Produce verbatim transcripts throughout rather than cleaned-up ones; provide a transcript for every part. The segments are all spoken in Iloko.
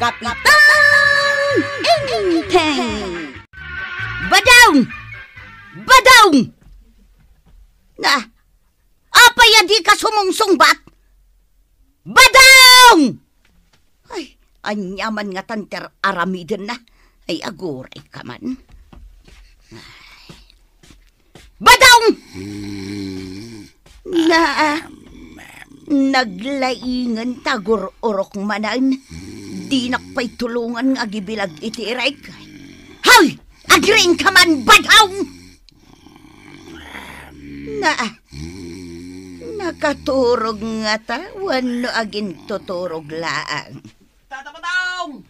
Kapitan Enteng! Badong! Badong! Na, apay a dika sumungsungbat? Badong! Ay, ania man ngatan ti ar-aramidenna? Ay, aguray ka man. Badong! Na, naglaingen ta gur-urok manen. Dinak pay tulongan nga agibilag iti irek. Hoy! Agriing ka man, Badong! Na, nakaturog ngata wenno agintuturog laeng? Tata Badong!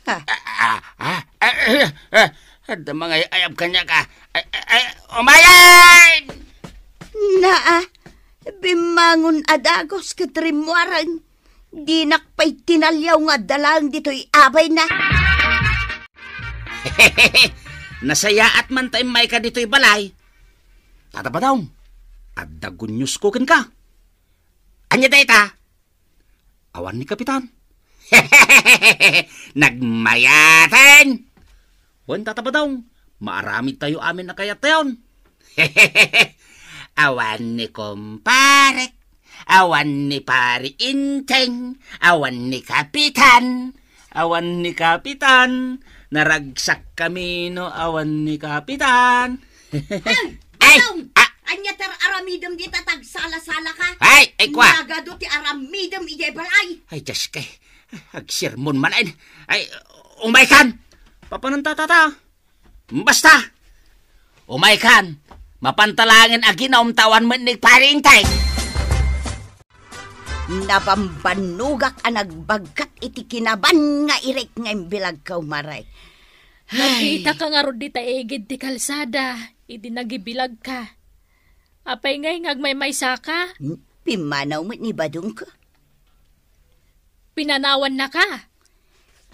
Ha? Ah, ah, ah, ah, ah, ah, adda mangay-ayab kaniak. Ay, ay, ay, umayen! Naa, bimmangon a dagos ket rimmuaren. Dinak pay tinaliaw nga adda laeng ditoy abayna. Nasayaat man ta immayka ditoy balay. Tata Badong, adda guniasko kenka. Ania dayta? Awan ni Kapitan. Nagmayaten! Wen, Tata Badong, maaramidtayo amin a kayat tayon. Awan ni kumparek, awan ni Pari Enteng, awan ni Kapitan, awan ni Kapitan, naragsak kami no awan ni Kapitan. Ay! Ay! Badong! Ah! Ania ti ar-aramidem dita ta agsala-salaka? Ay! Ay, kua! Nagadu ti aramidem idiay balay! Ay, Diyos kay, agsermon man, ay! Ay, umaykan! Papananta, tata! Basta! Umaykan! Mapanta laengen aginom ta awan met ni Pari Enteng! Nabambannogak a nagbagkat iti kinaban nga irek nga imbilagka, umaray. Ay. Nakitaka ngarud dita igid ti kalsada, idi nagibilagka. Apay ngay nga agmaymaysaka? Hmm, pimmanaw met ni Badongko. Pinanawannaka?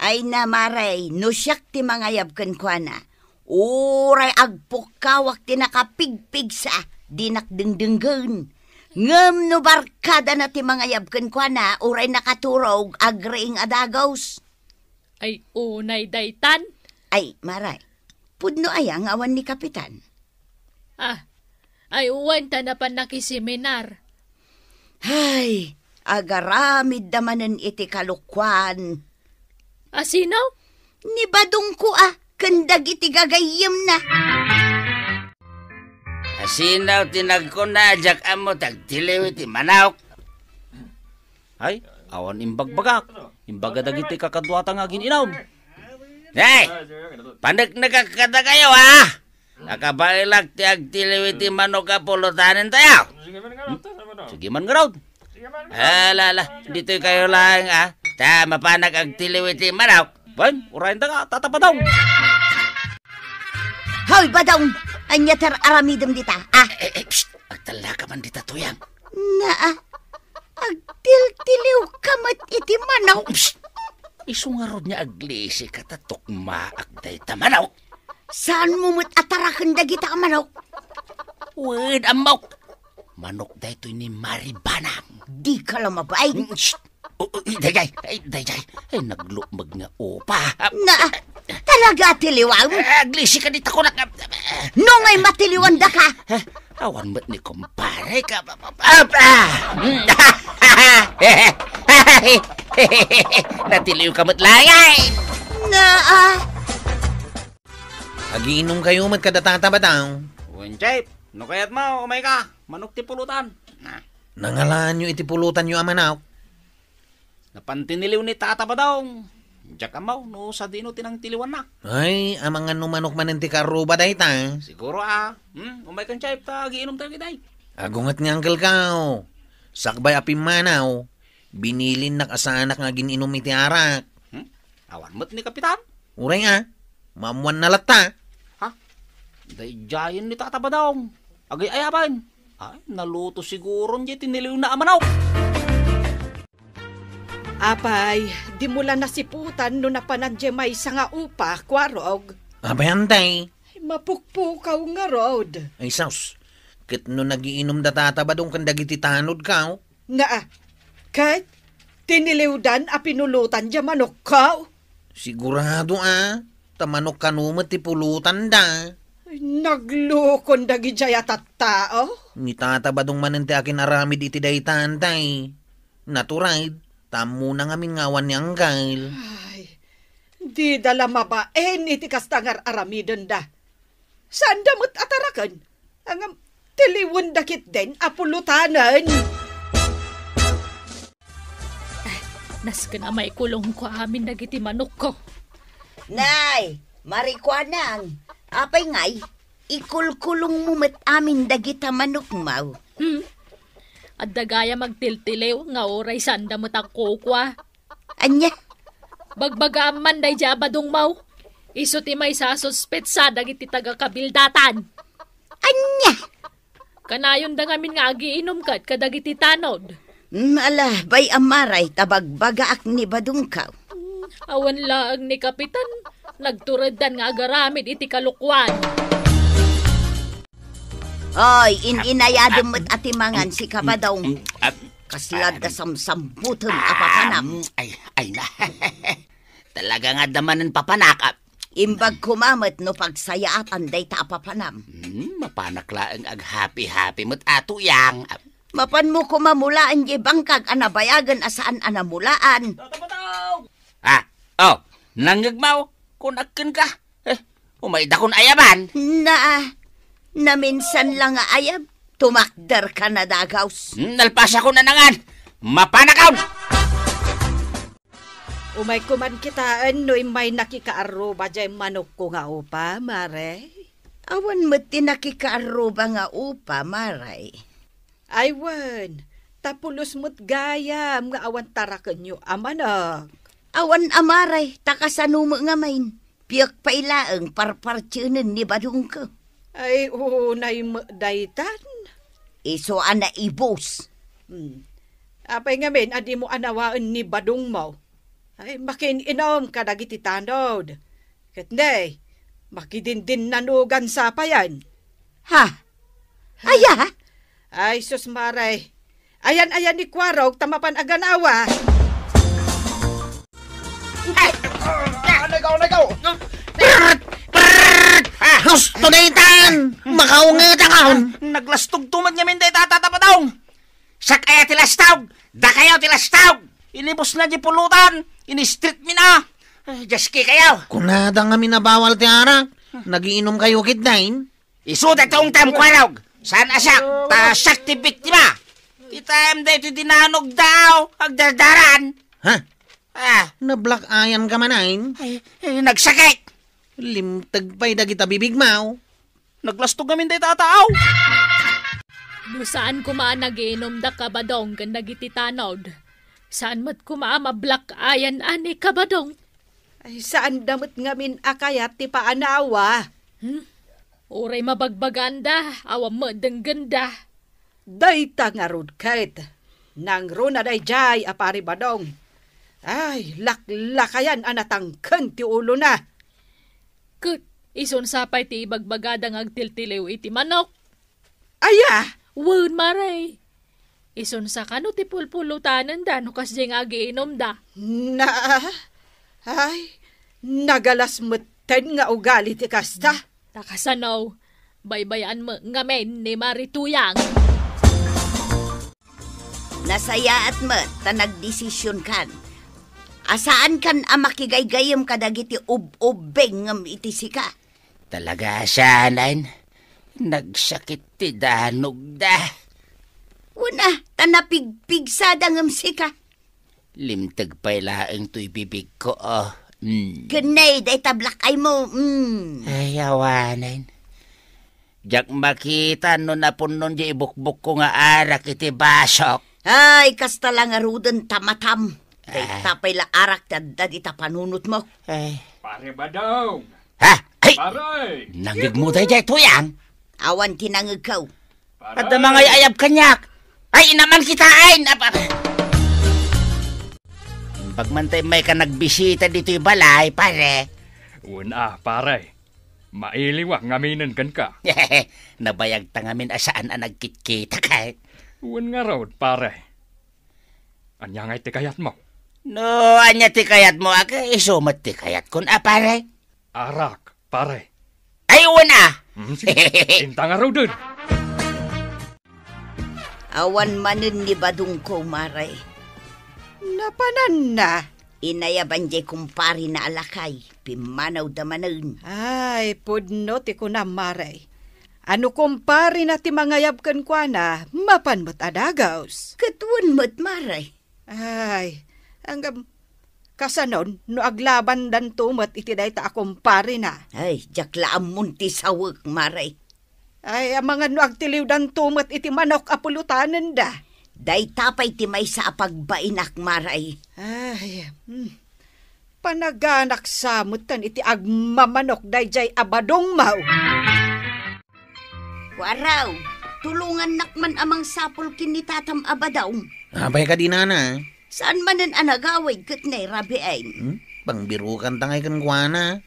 Ay, umaray, no siak ti mangayab kenkuana, uray agpukkawak ti nakapigpigsa, dinak dengdenggen. Ngem no barkadana ti mangayab kenkuana, uray nakaturog, agriing a dagos. Ay, unay daytan? Ay, umaray, pudno aya nga awan ni Kapitan? Ah, ay, wen ta napan nakiseminar. Ay, agaramidda manen iti kalokuan. A sino? Ni Badongko a, ken dagiti gagayyemna. A sino ti nagkuna a diak ammo ti agtiliw iti manok? Ay, awan imbagbagak. Imbaga dagiti kakaduata nga agin-inom. Hey! Paneknekak kadakayo, ha? Nakabaelak ti agtiliw iti manok a pulotanen tayo. Hmm? Sige man ngarud. Ala, ala, ditoy kayo laeng, ha? Ta mapanak agtiliw iti manok. Wen, urayen ta nga, Tata Badong. Hoy, Badong! Ania ti ar-aramidem dita, ah? Eh, eh, psst! Agtallaka man dita, Tuyang. Naa, agtiltiliwka met iti manok. Psst! Isu ngarud nga aglisika ta tukmaak dayta manok. Saanmo met a taraken dagita a manok? Wen, ammok. Manok daytoy ni Mari Banang. Dika la mabain. Mm, shh. O, o, i-, dayjay, ay, dayjay. Ay, naglukmeg nga upa. Ah, na, talaga, tiliwam? Ah, aglisi ka dita, kunak. No ngay matiliwan da ka? Ah, awan met ni kumpare ka. Ah, ah. Natiliw ka met laeng. Na, ah. Agiinom kayo met kada Tata Badong. Wen, Chef, no kayat mo, umay ka. Manok ti pulutan. Na. Nangalaanyo iti pulutanyo a manok? Napan tiniliw ni Tata Badong. Diak ammo no sadino ti nangtiliwanna. Ay, amangan no manok manen ti karuba dayta. Siguro, ah. Hmm, umay kan, Chef, ta agiinom tayo, kitay. Agunget nga angkel ka, oh. Sakbay a pimmanaw, binilinnak a saanak nga agin-inom iti arak. Hmm? Awan met ni Kapitan? Uray a, maammuanna latta. Ha? Daydiayen ni Tata Badong. Agay-ayaben. Ay, naluto siguro diay tiniliwna a manok. Apay, dimo la nasiputan no napanan diay maysa nga upa, Kuarog? Apay, antay? Ay, mapukpukaw ngarud. Ay, sus. Ket no nagiinom da Tata Badong ken dagiti tanod ka, oh. Nga, ah, ket Tiniliwdan a pinulutan diay manokko? Sigurado a, ta manok kano met ti pulutanda. Ay, naglukon dagidiay a tattao. Ni Tata Badong manen ti akin-aramid iti dayta, tay. Natural, ta ammona ngamin nga awan ni Anggal. Ay, dida la mabain iti kasta nga ar-aramidenda. Saanda met a taraken. Ngem, tiliwenda ketdin a pulutanen. Nasken a maikulongko amin dagiti manokko. Nay, Marikuanang, apay ngay, ikulkulongmo met amin dagita manokmo? Hmm? Adda gayam agtiltiliw nga uray saanda met a kukua. Ania? Bagbagaam man daydiay a badongmo. Isu ti maysa a suspetsa dagiti taga-Kabildatan. Ania? Kanayonda ngamin nga agiinom ket kadagiti tanod. Mm, ala, bay-am maray, ta bagbagaak ni badongko. Mm, awan laeng ni Kapitan, nagtureddan nga agaramid iti kalokuan. Oy, in-inayadem met a ti mangan, sika Badong. Mm, mm, ah, Kasla adda samsambutem a papanam. Ah, ay, ay na. Talaga nga adda manen papanak, ah. Imbag koma met no pagsayaatan dayta a papanam. Hmm, mapanak laeng aghapi-hapi met a, Tuyang. Ah, mapanmo koma mulaen diay bangkag a nabayagen a saan a namulaan. Ah, oh, nangngegmo, kunak kenka. Eh, umaydakon ayaban. Na, naminsan la nga ayab, tumakderka a dagaws. Hmm, nalpasakon a nangan. Mapanakon! Umayko man kitaen no immay nakikaarruba diay manokko nga upa, Mare. Awan met ti nakikaarruba nga upa, Mare. Ay wen, ta pulos met gayam nga awan tarakenyo a manok. Awan a, Mare, ta kasano met ngamin? Piek pay laeng parpartienen ni badongko. Ay, unay met daytan. Isu a naibus. Hmm. Apay ngamin a dimo anawaen ni badongmo? Ay, makiin-inom kadagiti tanod. Ket ne, makidindinnanugan sa payen. Ha? Aya? Ay, sus, Mare. Ayan-ayan ni Kuarog ta mapan aganawa. Ay! Ah, nagaw, nagaw! Prrrt! Prrrt! Ah! Husto daytan! Makaungetakon! Naglastog tumet ngamin dayta, Tata Badong! Siak aya ti lastog! Dakayo ti lastog! Inibusna diay pulutan! Ini-street mi na! Ay, Diyos ki kayo! Kunada ngamin a bawal ti arak. Nagiinom kayo ketdin? Isuda ti ungtam, Kuarog! Saan a siak, ta siak ti biktima! Kitaem daytoy dinanogda, agdardaran! Ha? Ah. Nablack-eyan ka manen? Ay, ay, nagsakit! Limteg pay dagita bibigmo. Naglastog ngamin dayta a tao. No saan koma a nagiinomda, Kabadong, ken dagiti tanod, saan met koma a mablack-eyan a ni Kabadong. Ay, saanda met ngamin a kayat ti paanawa. Hmm? Uray mabagbaganda, awan met denggenda. Dayta ngarud ket, nangruna daydiay a Pari Badong. Ay, laklakayan a natangken ti ulona. Ket isun sa pay ti ibagbagada nga agtiltiliw iti manok? Aya? Wen, Mare. Isun sa kano ti pulpulutanenda no kasdiay nga agiinomda? Na, ay, nagalas metten nga ugali ti kasta. Ta kasano, baybay-an met ngamin ni Mare Tuyang. Nasayaat met ta nagdesisionkan a saankan a makigaygayyem kadagiti ub-ubbing ngem iti sika. Talaga a saanen, nagsakit ti danogda. Wen a, ta napigpigsada ngem sika. Limteg pay laeng toy bibigko, oh. Mm. Ken ne, dayta black-eye mo, mm. Ay, awanen. Diak makita no napunnon diay ibukbukko nga arak iti basok. Ay, kasta la ngaruden ta matam. Dayta pay la arak ti adda dita panunotmo. Ay. Pare Badong! Ha? Ay! Pare! Nangngegmo daydiay, Tuyang? Awan ti nangngegko. Pare! Adda mangayayab kaniak. Ay, inaman kitaen. Apa-, Imbag man ta immayka nagbisita ditoy balay, pare. Wen a, pare. Mailiwak ngaminen kenka. Nabayagta ngamin a saan a nagkitkita kay. Wen ngarud, pare. Ania ngay ti kayatmo? No ania ti kayatmo, aga, isu met ti kayatkon, a, pare? Arak, pare. Ay, wen, a! Mm, sige. Inta ngaruden. Awan manen ni Badongko, mare. Napananna. Inayaban jay kumparena a lakay, pimmanawda manen. Ay, pudno ti kunam, mare. A no kumparena ti mangayab kenkuana, mapan met a dagus. Ket wen met, mare. Ay, ngem, kasanon no aglabandanto met iti dayta a kumparena? Ay, diak la ammon ti sawek, mare. Ay, amangan no agtiliwdanto met iti manok a pulotanenda. Dayta pay ti maysa a pagbainak, mare. Ay, hmm. Panaganak sa metten iti agmamanok daydiay a Badongmo. Kuaraw, tulongannak man a mangsapul ken ni tatam a Badong. Apay kadi, nana? Saan manen a nagawid ket nairabiin? Hmm? Pangbirokanta ngay kenkuana.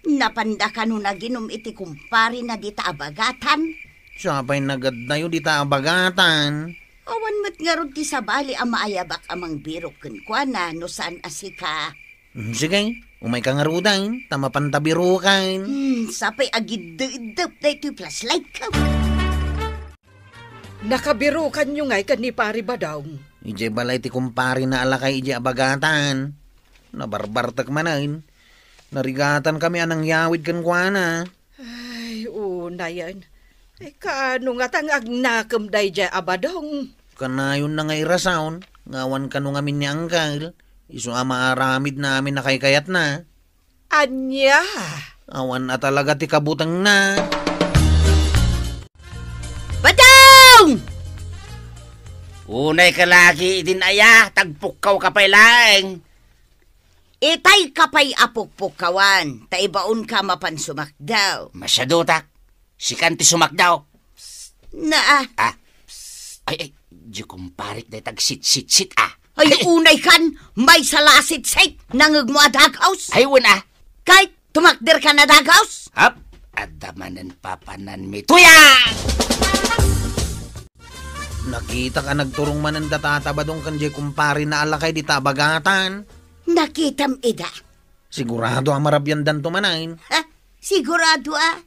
Napanda kano naginum iti kumparena dita a Bagatan? Sapay nagaddayo dita a Bagatan. Awan met ngarud ti sabali a maayabak a mangbirok kenkuana no saan a sika. Hmm, sige, umayka ngaruden, ta mapanta birokan. Hmm, sapay agiddeeddep daytoy flashlight ko. Nakabirokanyo ngay ken ni Pari Badong? Idiay balay ti kumparena a lakay idiay a Bagatan. Nabarbartek manen. Narigatankami a nangyawid kenkuana. Ay, unayen. Ay, kaano ngata nga agnakem daydiay a Badong? Kanayonna nga irason, nga awan kano ngamin ni Angkel, isu a maaramidna amin a kaykayatna. Ania? Awan a talaga ti kabutengna. Badong! Unayka lagi idin aya, tagpukkawka pay laeng. Itayka pay a pukpukkawan, ta ibaonka mapan sumakdaw. Masadutak, sikan ti sumakdaw. Psst, naa. Ah. Psst. Ay, ay, di kumparek dayta agsitsitsit, ah. Ay, unaykan, maysa la a sitsit, nangegmo a dagaus. Ay, wen, ah. Kay, tumakderkan a dagaus. Hap, adda manen papananmi. Tuyang! Nakitak a nagturong manen da Tata Badong ken diay kumparena a lakay dita a Bagatan. Nakitam ida? Sigurado a marabiandanto manen. Ha? Sigurado a?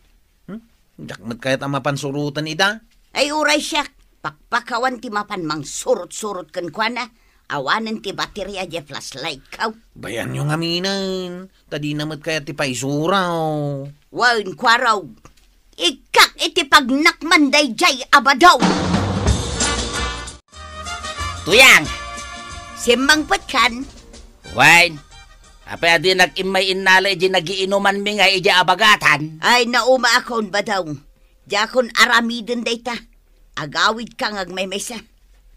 Hmm? Diak met kayat a mapan suroten ida. Ay, uray siak, pakpakawan ti mapan mangsurot-surot kenkuana. Awanen ti bateria diay flashlight ko. Bayanyo ngaminen, ta dina met kayat ti paisuraw. Wen, kuaraw. Ikkak iti pagnakman daydiay a Badong. Tuyang! Simmangpetkan? Wen, apay a dinak immay innala idiay nagiinumanmi nga idiay a Bagatan? Ay, naumaakon, Badong. Diakon aramiden dayta. Agawidka nga agmaymaysa.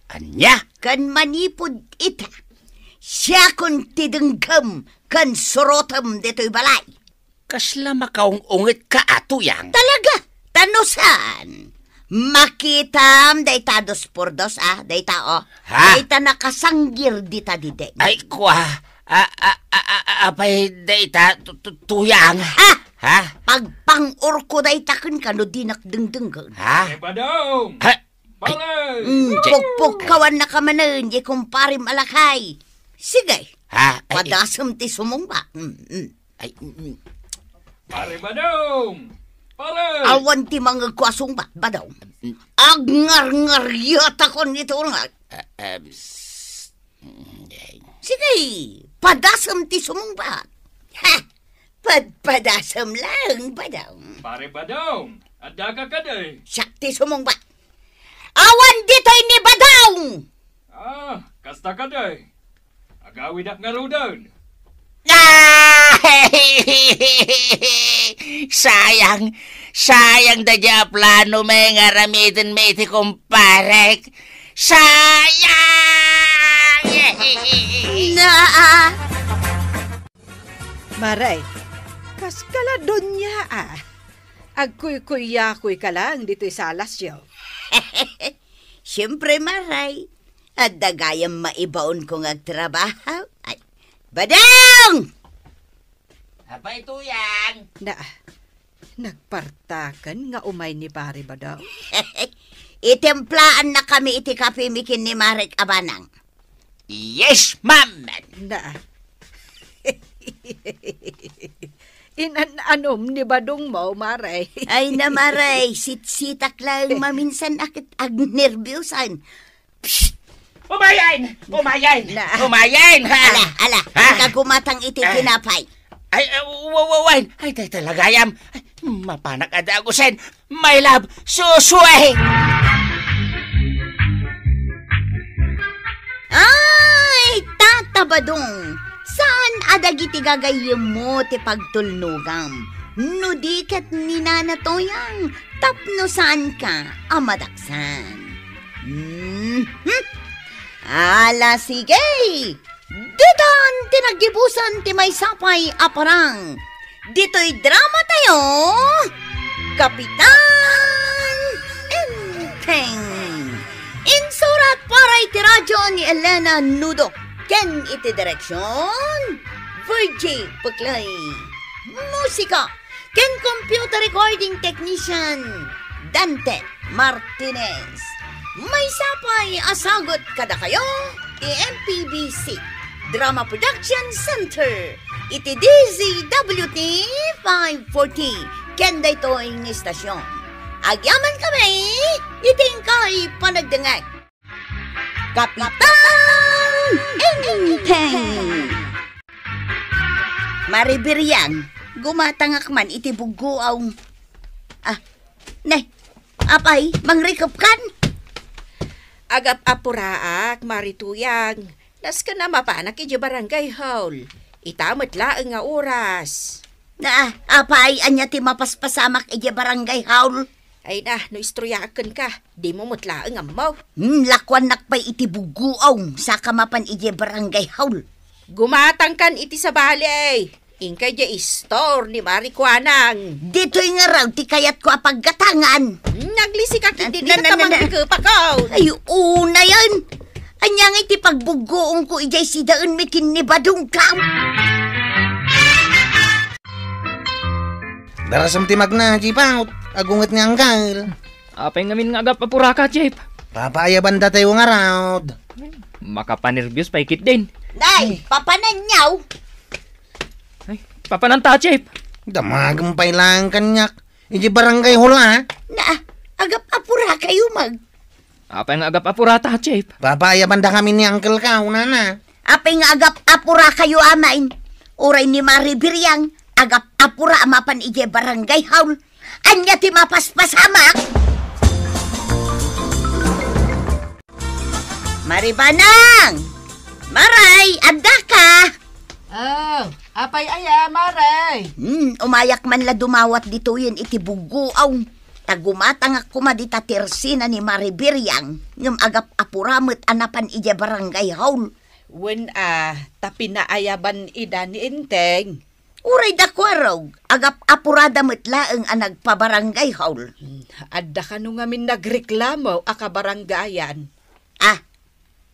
Ania? Ken manipud ita, siakon ti denggem ken surotem ditoy balay. Kasla makaung-ungetka a, Tuyang? Talaga? Ta no saan? Makitam dayta dos por dos, a, dayta, o. Ha? Dayta nakasanggir dita diden. Ay, kua. A, a, a, a, a, apay dayta, tu-, tu-, Tuyang? Ha? Ha? Pagpang-orko dayta kenka no dinak dengdenggen. Ha? Eh, Badong! Ha? Ay, Pare! Mm, mm, pukpukkawannaka manen, diay kumparem a lakay. Sige. Ha? Ay, ay. Padasem ti sumungbat. Mm, mm. Ay, mm, mm. Pare Badong! Pare! Awan ti mangegko a sungbat, Badong. Mm. Agngarngaryatakon iti urngot. Ah, ah, psst. Mm, ay. Sige, padasem ti sumungbat. Ha? Padpadasem laeng, Badong. Pare Badong, addaka kadi? Siak ti sumungbat. Awan ditoy ni Badong! Ah, kasta kadi? Agawidak ngaruden. Ah! Sayang, sayang daydiay a plano mi nga aramidenmi iti kumparek. Sayang! Naa! Mare, kaskala donya a. Agkuykuyakuyka laeng ditoy salasyo. Siempre, Mare. Adda gayam maibaonko nga agtrabaho. Ay, Badong! Apay, Tuyang? Na, nagpartaken nga umay ni Pare Badong. Itimplaannakami iti kapemi ken ni Marek a banang. Yes, ma'am! Na. Inan-anom ni Badong mo, Mare. Ay na, Mare, sitsitak lang maminsan a ket agnerbiusan. Psst! Umayen! Umayen! Na. Umayen, ha? Ala, ala, Ha? Ika gumatang iti Ah. tinapay. Ay, uh, wa-, wa-, wine. Ay, tay talagayam. Ay, mapanak a dagusen. My love, susue! Ay, Tata Badong, saan a dagiti gagayyemmo ti pagtulnogam? No di ket ni Nana Toyang, tapno saanka a madaksan. Mhm. Ala, sige! Ditan ti naggibusan ti maysa pay a parang. Ditoy drama tayo, Kapitan Enteng. Insurat para iti radyo ni Elena Nudo ken iti direksyon, Virgie Puclay. Musika ken computer recording technician, Dante Martinez. Maysa pay a sagut kadakayo ti M P B C Drama Production Center iti D Z W T five forty ken daytoy nga istasyon. Agyaman kami iti inkay panagdengngeg. Kapitan Enteng! Mare Biriang, gumatangak man iti buggoaw. Ah, ne, apay, mangrikepkan? Agap-apuraak, Mare Tuyang. Nasken a mapanak idiay barangay hall. Ita met laeng nga oras. Na, apay, ania ti mapaspasamak idiay barangay hall? Ay na, no istoryaak kenka, dimo met laeng ammo. Hmm, lakuannak pay iti buggoaw, saka mapan idiay barangay hall. Gumatangkan iti sabali. Inkay diay store ni Mare Kuanang. Ditoy ngarud ti kayatko a paggatangan. Naglisikak iti Na, dika na, na, na. Mangrikepakon. Ay, unayen. Ania nga iti pagbuggoongko idiay sidaenmi ken ni Badong kam? Darasem ti magna, Chief, ah, agunget nga anggal. Apay ngamin nga agap-apuraka, Chief? Papaayabandatayo ngarud. Makapanerbios pay ketdin. Nay, papananyaw. Ay, papananta, Chief. Damagem pay laeng kaniak. Idiay barangay hall, ah. Na, agap-apurakayo, mag- Apay nga agap-apurata, Chief? Papaayabandakami ni Uncle ka, unana. Apay nga agap-apurakayo, amaen? Uray ni Mare Biriang, agap-apura a mapan idiay barangay hall. Ania ti mapaspasamak? Mare Banang! Maray, addaka! Oh, apay aya, Maray? Hmm, umayak man la dumawat ditoyen iti buggoaw. Ta gumatangak koma dita ti ersina ni Mare Biriang, ngem agap-apura met a napan idiay barangay hall. Wen a, ta pinaayaban ida ni Enteng. Uray da kuarog, agap-apurada met laeng a nagpabarangay hall. Hmm, adda kano ngamin nagreklamo a kabarangayan? Ah,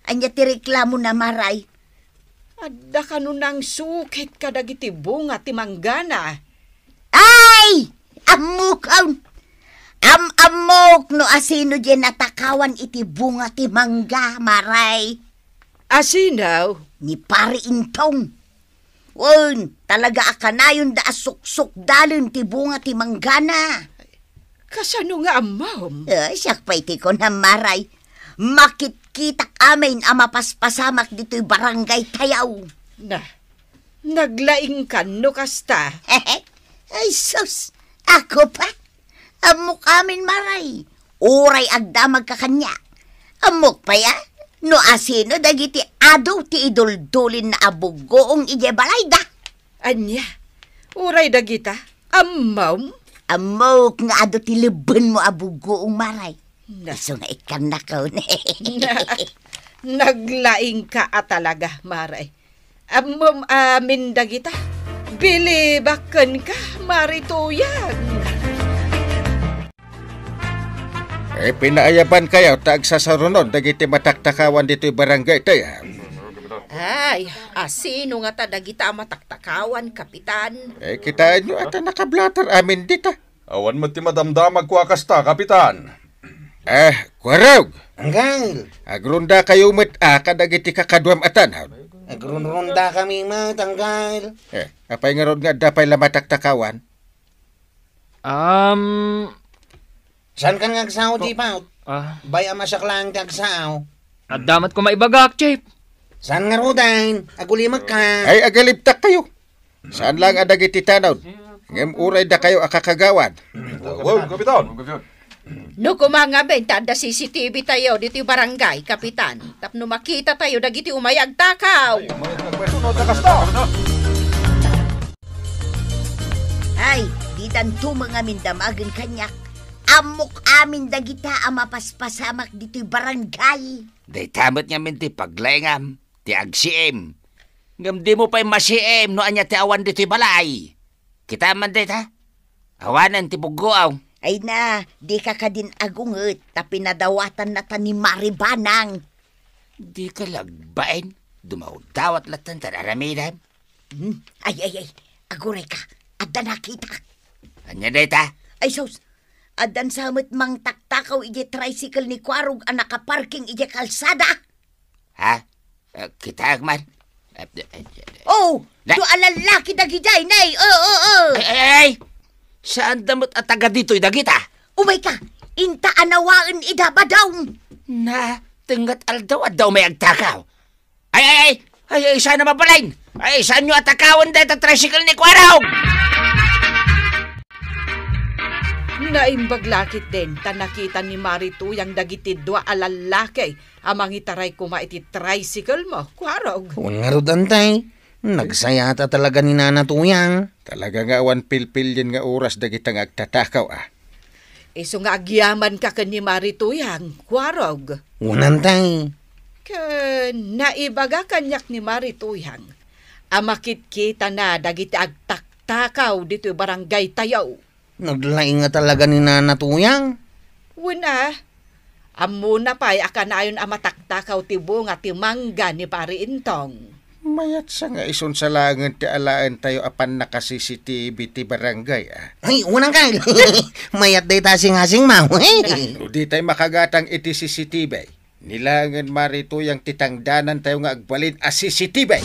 ania ti reklamona, Maray? Adda kano nangsukit kadagiti bunga ti manggana? Ay! Ammokon! Am-ammok no asino diay natakawan iti bunga ti mangga, Maray. Asino? Ni Pari Intong. Wen, talaga a kanayonda a suksukdalen ti bunga ti manggana. Kasano nga ammom? Eh, siak pay ti kunam, Maray. Makitkitak amin a mapaspasamak ditoy barangay tayo. Na, naglaingkan no kasta. Ay, sus! Ako pa? Ammok amin, Maray. Uray agdamagka kaniak. Ammok pay a, no asino dagiti adu ti iduldulinna a buggoong idiay balayda. Ania? Uray dagita? Ammom? Ammok nga adu ti lebbenmo a buggoong, Maray. Na- Isu nga ikkannakon. Na-, naglaingka a talaga, Maray. Ammom amin dagita. Bilibak kenka, Mare Tuyang. Eh, pinaayabankayo ta agsasarunon dagiti mataktakawan ditoy barangay tayo. Ay, asino ngata dagita a mataktakawan, Kapitan? Eh, kitaenyo a ta nakablatter amin dita. Awan met ti madamdamag kua kasta, Kapitan. Eh, kuarog! Anggail. Agrondakayo met a kadagiti kakaduam a tanaw. Agronrondakami met, anggail. Eh, apay ngarud nga adda pay la mataktakawan? Um, Saan kan nga agsao, Chief, ah? Ah. Bay a masak laeng ti agsao. Adda met koma ibagak, Chief. Saan ngaruden? Agulimekka. Ay, agalibtakkayo. Saan laeng a dagiti tanaw. Ngem uray dakayo a kakagawad. Wow, Kapitan! No koma ngamin ta adda C C T V tayo ditoy barangay, Kapitan, tapno makita tayo dagiti umay agtakaw. Ay, ditan tumengamin damagen kaniak. Ammok amin dagita a mapaspasamak ditoy barangay. Dayta met ngamin ti paglaingam ti agsiim. Ngem dimo pay masiim no ania ti awan ditoy balay. Kitaem man dayta. Awanen ti buggoaw. Ay na, dika kadin agunget ta pinadawatanna ta ni Mari Banang. Dika la agbain. Dumawdawat latta ta aramidem. Hmm? Ay, ay, ay. Agurayka. Adda nakitak. Ania dayta? Ay, sus. Addan sa met mangtaktakaw idiay tricycle ni Kuarog a nakaparking idiay kalsada. Ha? Eh, kitaek man. Eh, eh, eh, eh. Oh, Na- dua a lallaki dagidiay, nay. Oh, oh, oh. Ay, ay, ay. Saan da met a taga ditoy dagita? Umayka, inta a nawaen ida badong. Na, tengnga aldaw, adda umay agtakaw. Ay, ay, ay! Ay, ay, saan na mabalin? Ay, saanyo a takawen dayta tricycle ni Kuarog? Naimbag la ketdin ta nakita ni Mari Tuyang dagiti dua a lallaki a mangitaray koma iti tricycle mo, Kuarog. Wen ngarud, antay. Nagsayaat talaga ni Nana Tuyang. Talaga nga awan pilpilien nga oras dagita nga agtatakaw, a. Isu nga agyamanka ken ni Mari Tuyang, Kuarog. Wen, antay. Ken naibaga kaniak ni Mari Tuyang a makitkitana dagiti agtaktakaw ditoy barangaytayo. Naglaing nga talaga ni Nana Tuyang. Wen a, ammona pay a kanayon a mataktakaw ti bunga ti mangga ni Pari Entong. Mayat sa nga isun sa laengen ti alaentayo a pannaka-C C T V ti barangay, a. Ay, unang kal. Mayat dayta singasing, maw. No ditay makagatang iti C C T V, ni laengen Mari Tuyang ti tangdanantayo nga agbalin a C C T V.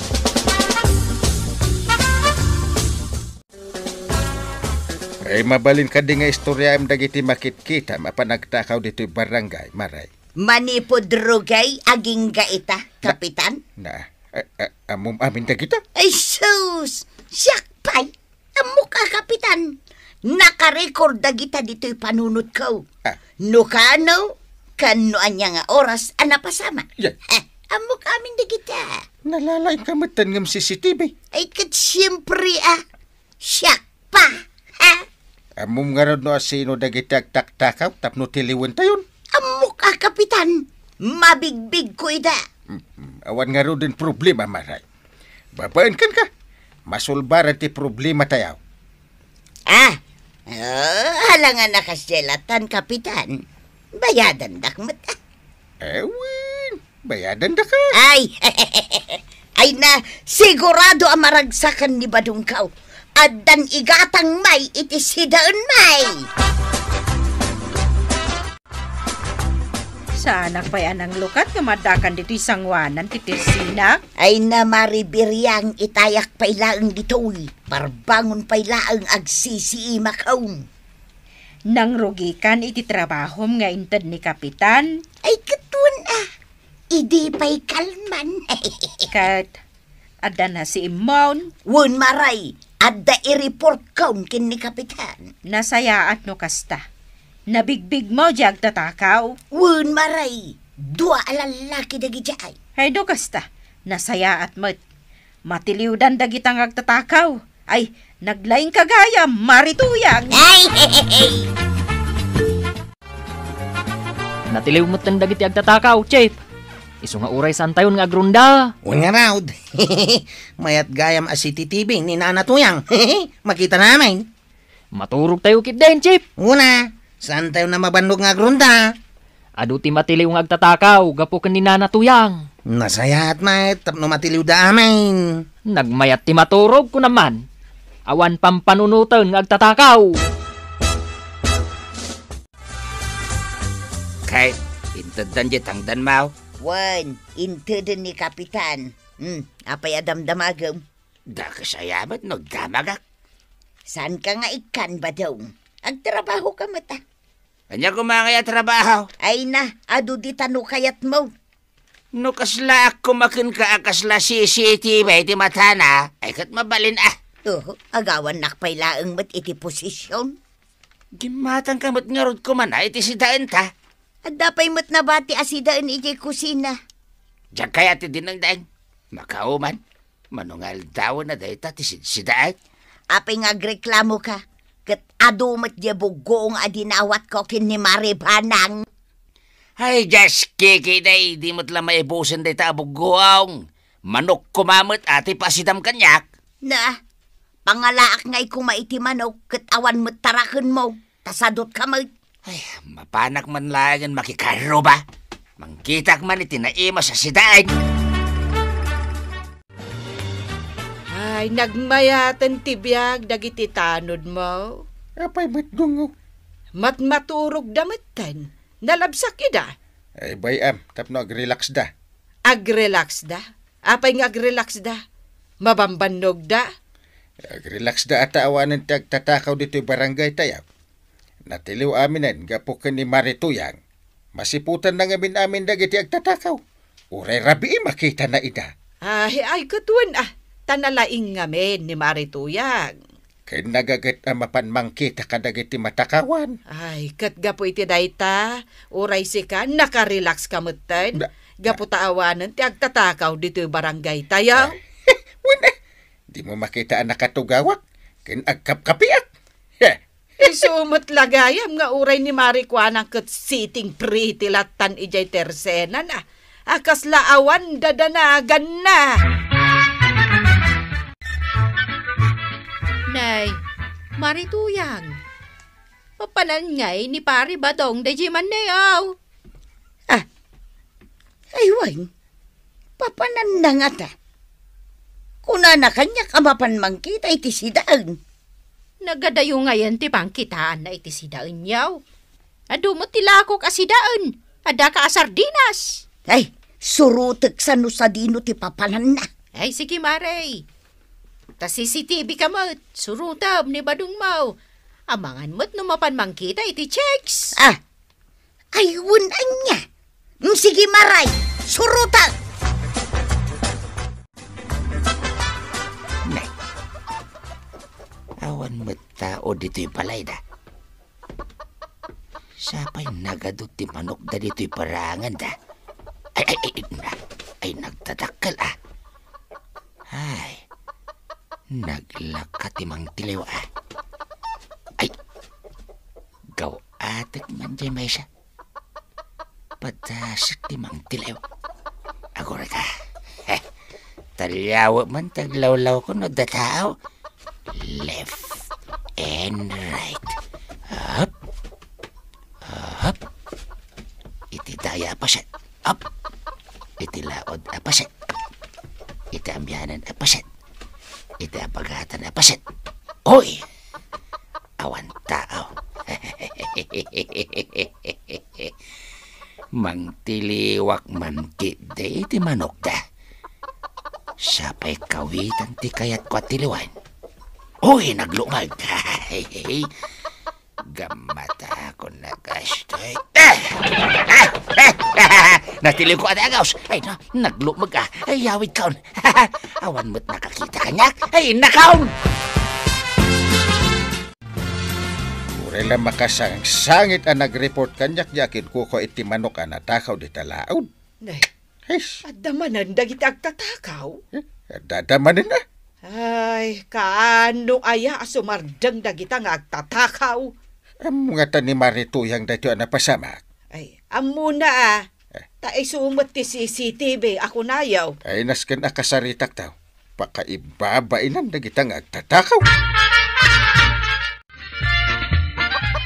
Ay, mabalin kadi nga istoriaem dagiti makitkitam a panagtakaw ditoy barangay, Maray? Manipud rugay agingga ita, Kapitan? Na, a, a, ammom amin dagita? Ay, sus! Siak pay! Ammok a, Kapitan! Nakarecord dagita ditoy panunotko. Ah. No kano, ken no ania nga oras a napasamak. Yan. Eh, ammok amin dagita. Nalalaingka metten ngem C C T V. Ay, ket siempre, a. Siak pa, ha? Ammom ngarud no asino dagiti agtaktakaw tapno tiliwentayon? Ammok a, Kapitan. Mabigbigko ida. Mm, awan ngaruden problema, Maray. Babaen kenka. Masolbaran ti problematayo. Ah, oh, alangan a kasdiay lattan, Kapitan. Bayadandak met, a. Eh, wen, bayadandaka. Ay, ay na, sigurado a maragsakan ni badongko. Addan igatang may iti sidaen may. Saanak pay a nanglukat nga maddakan ditoy sangoanan ti tersinak? Ay na, Mari Biriang, itayak pay laeng ditoy. Parbangon pay laeng agsisiimakon. Nangrugikan iti trabahom nga inted ni Kapitan? Ay, ket wen a, idi pay kalman. Ket adda nasiimmon? Wen, Maray, adda i-reportkon ken ni Kapitan. Nasayaat no kasta. Nabigbigmo diay agtatakaw? Wen, Maray, dua a lallaki dagidiay. Hay no kasta, nasayaat met. Matiliwdan dagita nga agtatakaw. Ay, naglaingka gayam, Mari Tuyang. Ay, natiliw metten dagiti agtatakaw, Chief. Isu nga uray saantayon nga agronda. Wen ngarud. Mayat gayam a C C T V ni Nana Tuyang. Makitana amin. Maturogtayo ketdin, Chief. Wen a, saantayon a mabannog nga agronda. Adu ti matiliw nga agtatakaw gapu ken ni Nana Tuyang. Nasayaat met tapno matiliwda amin. Nagmayat ti maturog, kunam man. Awan pampanunoten nga agtatakaw. Ket Inteddan diay tangdan, maw? Wen, inteden ni Kapitan. Hmm, apay a damdamagem? Dakes aya met no agdamagak? Saanka nga ikkan, Badong. Agtrabahoka met, a. Ania koma ngay a trabaho? Ay na, adu dita no kayatmo. No kaslaak koma kenka a kasla C C T V iti matana, ay ket mabalin, a. Oho, agawannak pay laeng met iti posisyon. Gimmatangka met ngarud koma na iti sidaenta. Adda pay met nabati a sidaen idiay kusina. Diak kayat ti dinengdeng. Makauman, mano nga aldawen a dayta ti sidsidaen? Apay nga agreklamoka, ket adu met diay buggoong a dinawatko ken ni Mari Banang. Ay, just kikidey, di met la maibusen dayta a buggoong. Manok koma met a ti pasidam kaniak. Na, pangalaak ngay koma iti manok ket awan met tarakenmo. Ta sadutka met. Ay, mapanak man laengen makikarruba. Mangkitak man iti naimas a sidaen. Ay, nagmayaten ti biag dagiti tanodmo. Apay met, Dungaw? Matmaturogda metten. Nalabsak ida. Ay, bay-am, tapno agrelaxda. Agrelaxda? Apay nga agrelaxda? Mabambannogda? Agrelaxda a ta awanen ti agtatakaw ditoy barangay tayo. Natiliw aminen gapu ken ni Mari Tuyang. Masiputanna ngamin amin dagiti agtatakaw. Uray rabii makitana ida. Ay, ay, ket wen, a, ta nalaing ngamin ni Mari Tuyang. Ken nagaget a mapan mangkita kadagiti matakawan. Ay, ket gapu iti dayta, uray sika, nakarelax ka metten. Da- gapu ta awanen ti agtatakaw ditoy barangay tayo. Wen, a, dimo makita a nakatugawak, ken agkapkapiak. Isu met la gayam nga uray ni Mari Kuanang ket sitting pretty lattan idiay tersenana, a kasla awan dadanaganna. Nay, Mari Tuyang, papanan ngay ni Pari Badong daydiay manneaw? Ah, ay wen, papananna ngata. Kunana kaniak a mapan mangkita iti sidaen. Nagadayo ngayen ti pangkitaanna iti sidaenyo. Adu met ti lakok a sidaen, adda ka a sardinas. Ay, surotek sa no sadino ti papananna. Ay, sige, Mari. Ta C C T V ka met, surotem ni Badongmo. Amangan met no mapan mangkita iti chicks. Ah, ay, wen ania? Mm, sige, Mari, surotek! Nay, awan met tao ditoy balayda. Sapay nagadu ti manokda ditoy paranganda. Ay, ay, ay, ay, na, ay, nagtadakkel, a. Ay, naglaka ti mangtiliw, a. Ay, gaw-atek man diay maysa. Padasek ti mangtiliw. Agurayka. Heh. Taliawek man ti aglawlawko no adda tao. Left and right. Up. Up. Iti daya a paset. Up. Iti laod a paset. Iti amianan a paset. Iti abagatan a paset. Oy! Awan tao. Mangtiliwak man ketdi iti manokda. Sapay kawitan ti kayatko a tiliwen. Uy, naglumeg. Gammatakon a kastoy. Ah! Ah! Ah! Natiliwko a ti agaws. Ay, na, naglumeg, a. Ay, yawidkon. Awan met nakakita kaniak. Ay, nakaon! Uray la makasangsangit a nagreport kaniak diay akinkuko iti manok a natakaw dita laod. Nay, Hish. Adda manen dagiti agtatakaw? Eh, adda, adda manen, a. Ay, kaano aya a sumardeng dagita nga agtatakaw? Ammo ngata ni Mari Tuyang daytoy a napasamak? Ay, ammona, a. Eh. Ta isu met ti C C T V a kunayo. Ay, nasken a kasaritak taw. Pakaibabainan dagita nga agtatakaw.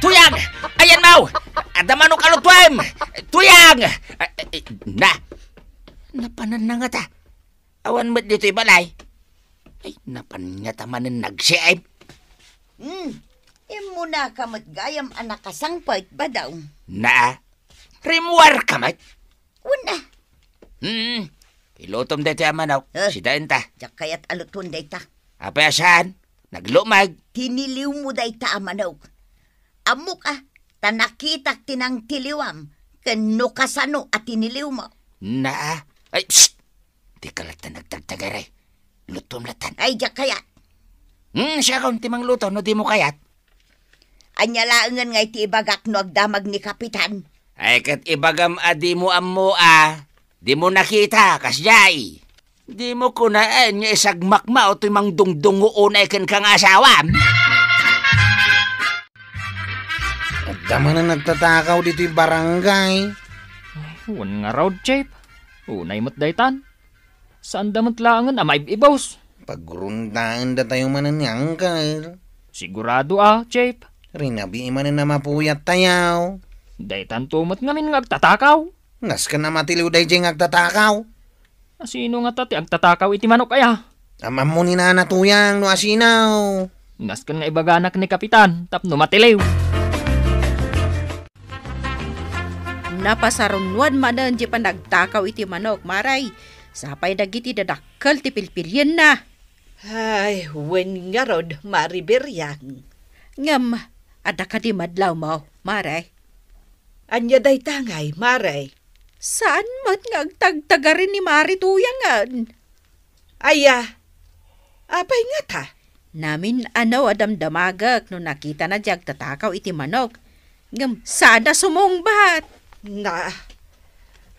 Tuyang! Ayanmo! Adda manok a lutuem! Tuyang! Ah, eh, eh, na! Napananna ngata. Awan met ditoy balay. Ay, napan ngata manen nagsiim. Hmm, immunaka met gayam a nakasangpet, Badong. Naa, Rimmuarka met? Wen a. Hmm. Ilutom daytoy a manok. Eh. Sidaenta. Diak kayat a luton dayta. Apay a saan? Naglumeg. Tiniliwmo dayta a manok. Ammok a, ta nakitak ti nangtiliwam, ken no kasano a tiniliwmo. Naa. Ay, psst! Dika latta nagtagtagari. Lutom latta. Ay, diak kayat. Hmm, siakon ti mangluto no dimo kayat. Ania laengen nga iti ibagak no agdamag ni Kapitan? Ay, ket ibagam a dimo ammo a, dimo nakita, kasdiay. Dimo kunaen nga isagmakmao toy mangdungdungo unay kenka nga asawam? Adda manen nagtatakaw ditoy barangay. Ay, wen ngarud, Chief. Unay met daytan. Saanda met laengen a maib-ibus. Pagrondaendatayo manen ni Uncle. Sigurado a, Chief. Rinabii manen a mapuyattayo. Daytanto met ngamin nga agtatakaw. Nasken a matiliw daydiay nga agtatakaw. Asino ngata ti agtatakaw iti manok aya? Am-ammo ni Nana Tuyang no asino. Nasken nga ibaganak ni Kapitan tapno matiliw. Napasarunnuan manen ti panagtakaw iti manok, Mare. Sapay dagiti dadakkel ti pilpilienna. Ay, wen ngarud, Mare Biriang. Ngem, adda kadi madlawmo, Mare? Ania dayta ngay, Mare? Saan met nga agtagtagari ni Mare Tuyangen? Aya, apay ngata? Namin-ano a damdamagek no nakitana ti agtatakaw iti manok. Ngem saan a sumungbat. Na,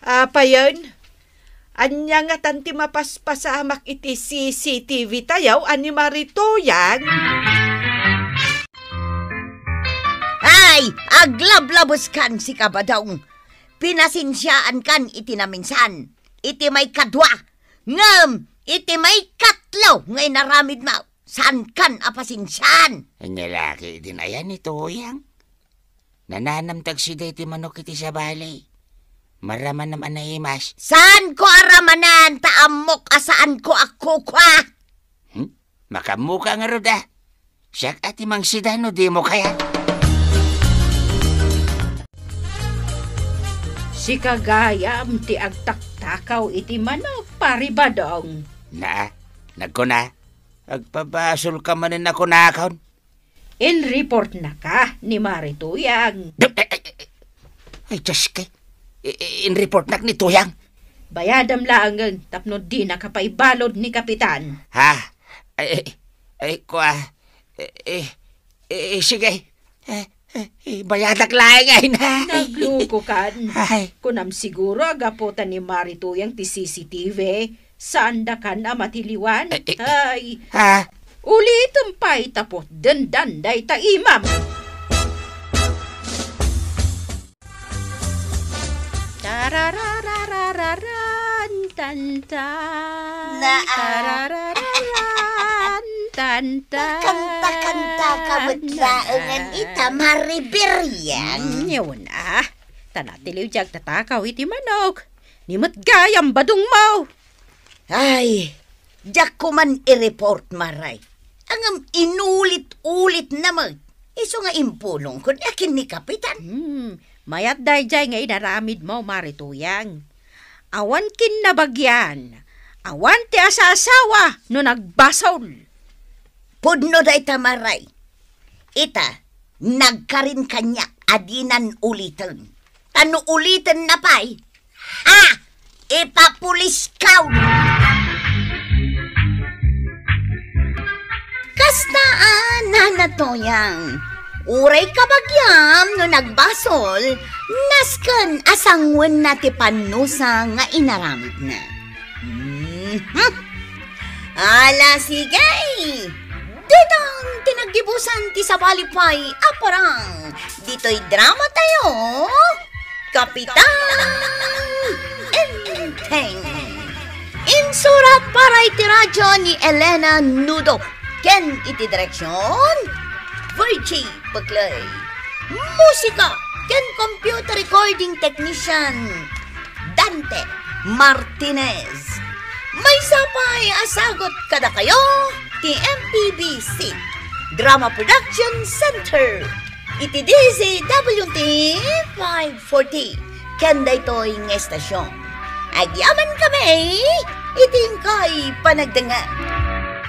apayen? Ania ngatan ti mapaspasamak iti C C T V tayo a ni Mare Tuyang? Ay, aglablabeskan, sika Badong. Pinasensiaankan iti naminsan, iti maikadua, ngem iti maikatlo nga inaramidmo, saankan a pasensiaan. Ania la ketdin aya ni Tuyang? Nananamtag sida iti manok iti sabali. Maramanam a naimas. Saanko a ramanan ta ammok a saanko a kukua. Hmm? Makaammoka ngarud a. Siak a ti mangsida no dimo kayat. Sika gayam ti agtaktakaw iti manok, Pari Badong. Na, nagkuna, agpabasolka manen a kunakon. Inreportnaka ni Mari Tuyang. Ay, ay, ay, ay. Ay, Diyos ko. I-, i-, inreportnak ni Tuyang. Bayadam laengen tapno dinaka paibalud ni Kapitan. Ha? Ay, ay, ay, kua. Eh, eh, eh, sige. Eh, eh, eh, bayadak laeng ay na. Naglukokan. Ay. Kunam siguro a gapu ta ni Mari Tuyang ti C C T V. Saandakan a matiliwan. Eh, eh, eh. Ay. Ha? Ulitem pay ta putdendan dayta imam. Tarararararan, tan, tan. Naa. Tararararan, tan, tan. Kanta-kanta ka met laengen ita, Mari Biriang. Mm, yun, ah. Ta natiliw ti agtatakaw iti manok. Ni met gayam badongmo. Ay, diak ko man i-report, Mari. Ngem inulit-ulit na met. Isu nga impulongko ken ni Kapitan. Hmm, mayat daydiay nga inaramidmo, Mari Tuyang. Awan kinnabagian, awan ti asasawa no nagbasol. Pudno dayta, Mari. Ita, nagkarin kaniak a dinan uliten. Ta no ulitenna pay, ha! Ipapuliskaw! Kasta a, Nana Toyang, uray kabagiam no nagbasol, nasken a sanguenna ti pannusa nga inaramidna. Mhm. Ala, sige! Ditan ti naggibusan ti sabali pay a parang ditoy drama tayo, Kapitan Enteng. Insurat para iti radyo ni Elena Nudo ken iti direksyon, Virgie Peclay. Musika ken computer recording technician, Dante Martinez. Maysa pay a sagut kadakayo ti M P B C Drama Production Center iti D Z W T five forty, ken daytoy nga estasion. Agyaman kami iti inkay panagdengngeg.